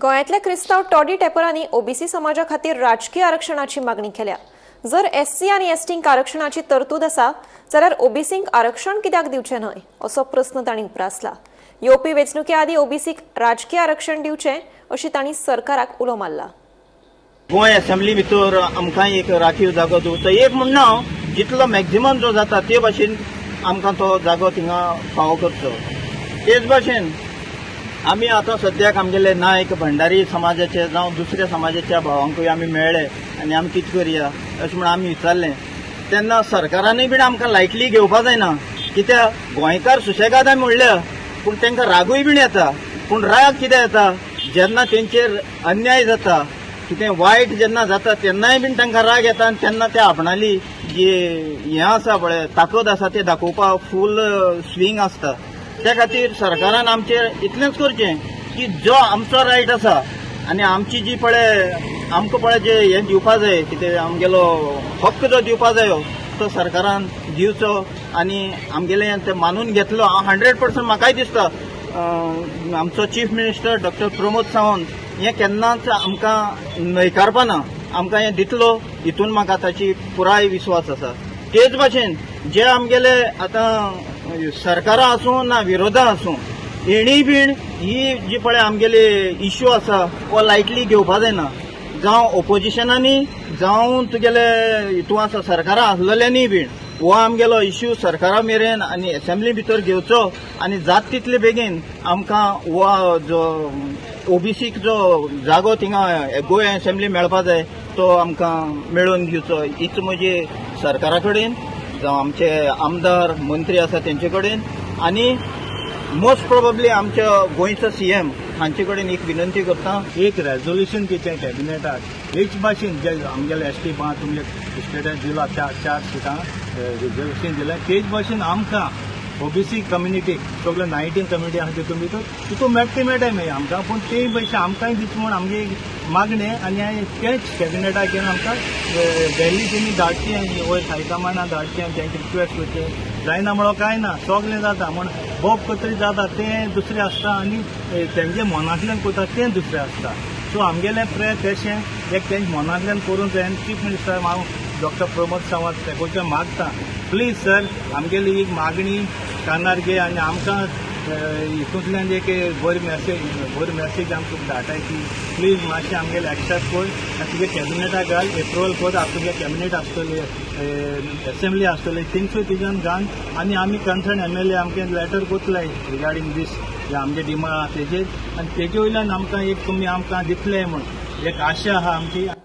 गोंयांतल्या क्रिस्तांव toddy टेपरांनी OBC समाजा खातीर राजकीय आरक्षणाची मागणी केल्या. जर एससी आनी एसटींक आरक्षणाची तरतूद आसा जाल्यार ओबीसींक आरक्षण कित्याक दिवचें न्हय, असो प्रस्न तांणी उप्रासला. येवपी वेंचणुके आदीं ओबीसीक राजकीय आरक्षण दिवचें अशी तांणी सरकाराक उलो मारला. गोंय असेंब्ली भितर आमकां एक राखीव जागो दिवचो. एक म्हणणं हांव, जितलो मॅक्झिमम जो जाता ते भाशेन आमकां तो जागो थिंगा फावो करचो. तेच भाशेन आमी आतां सद्याक आमगेले नायक भंडारी समाजाचे जावं दुसऱ्या समाजाच्या भावांकूय आमी मेळ्ळे आनी आमी कितें करया अशें म्हणून आमी विचारलें तेन्ना सरकारानूय बीन आमकां लायटली घेवपा जायना. कित्याक गोंयकार सुशेगाद आमी म्हणल्या, पूण तांकां रागूय बीन येता. पूण राग कितें येता, जेन्ना तेंचेर अन्याय जाता, कितें वायट जेन्ना जाता, तेन्नाय बीन तांकां राग येता आनी तेन्ना ते आपणाली जी हें आसा पळय, ताकद आसा, ते दाखोवपाक फूल स्विंग आसता. त्या खातीर सरकारान आमचेर इतलेंच करचें की जो आमचो रायट आसा आनी आमची जी पळय आमकां पळय जे हें दिवपा जाय, कितें आमगेलो हक्क जो दिवपा जायो तो सरकारान दिवचो आनी आमगेलें तें मानून घेतलो. हांव 100% म्हाकाय दिसता, आमचो chief minister doctor Pramod Sawant हें केन्नाच आमकां न्हयकारपा ना, आमकां हें दितलो हितून म्हाका ताची पुराय विस्वास आसा. तेच भाशेन जे आमगेले आतां सरकारां आसूं ना विरोधां आसूं, हेणी बीन ही जी पळय आमगेली इश्यू आसा हो लायटली घेवपा जायना. जावं ओपोजिशनांनी, जावं तुगेले हितून आसा सरकारां आसलेल्यांनी बीन हो आमगेलो इश्यू सरकारा मेरेन आनी असेंब्ली भितर घेवचो आनी जात तितले बेगीन आमकां हो जो ओबीसीक जो जागो थिंगा गोंय असेंब्ली मेळपा जाय तो आमकां मेळोवन दिवचो, हीच म्हजी सरकारा कडेन जावं आमचे आमदार मंत्री आसा तेंचे कडेन आनी मोस्ट प्रोबेबली आमच्या गोंयचो सीएम हांचे कडेन एक विनंती करता. एक रेजोल्युशन केचें कॅबिनेटाक. हेच भाशेन जे आमगेले एसटी बा तुमगे स्टेटाक दिला, चार चार सिटां रिजर्वेशन दिलें, तेच भाशेन आमकां ओबीसी कम्युनिटीक सगळे 19 कम्युनिटी आसा तितून भितर तितून मेळटा ते मेळटाय मागीर आमकां, पूण ते पयशे आमकांय दिवचे म्हूण आमगे एक मागणें. आनी तेच कॅबिनेटाक घेवन आमकां दिल्ली तेणी धाडचें आनी वयर हायकमांडा धाडचें आनी तेंचे रिक्वेस्ट करचें. जायना म्हणो कांय ना, सगळें जाता. म्हण बोब कोतरी जाता तें दुसरें आसता आनी तेंचे मनांतल्यान करता तें दुसरें आसता. सो आमगेलें प्रेयर तेशें एक तेंच्या मनांतल्यान करूंक जाय. आनी चीफ मिनिस्टर हांव डॉक्टर प्रमोद सावंत तेकोच्यान मागता, प्लीज सर, आमगेली एक मागणी कानार घे आनी आमकां हितूंतल्यान एक बरी मॅसेज आमकां धाडटाय की प्लीज मातशें आमगेले एक्सेप्ट कर आनी तुगे कॅबिनेटाक घाल, एप्रुवल कर. आतां तुगे कॅबिनेट आसतली, एसेंब्ली आसतली, थिंगसूय तुज्यान घाल आनी आमी कन्सर्न एमएलए आमगे लेटर कोतले रिगार्डींग दीस जे आमगे डिमांड आहा तेजेर आनी तेजे वयल्यान आमकां एक तुमी आमकां दितले म्हूण एक आशा आहा आमची.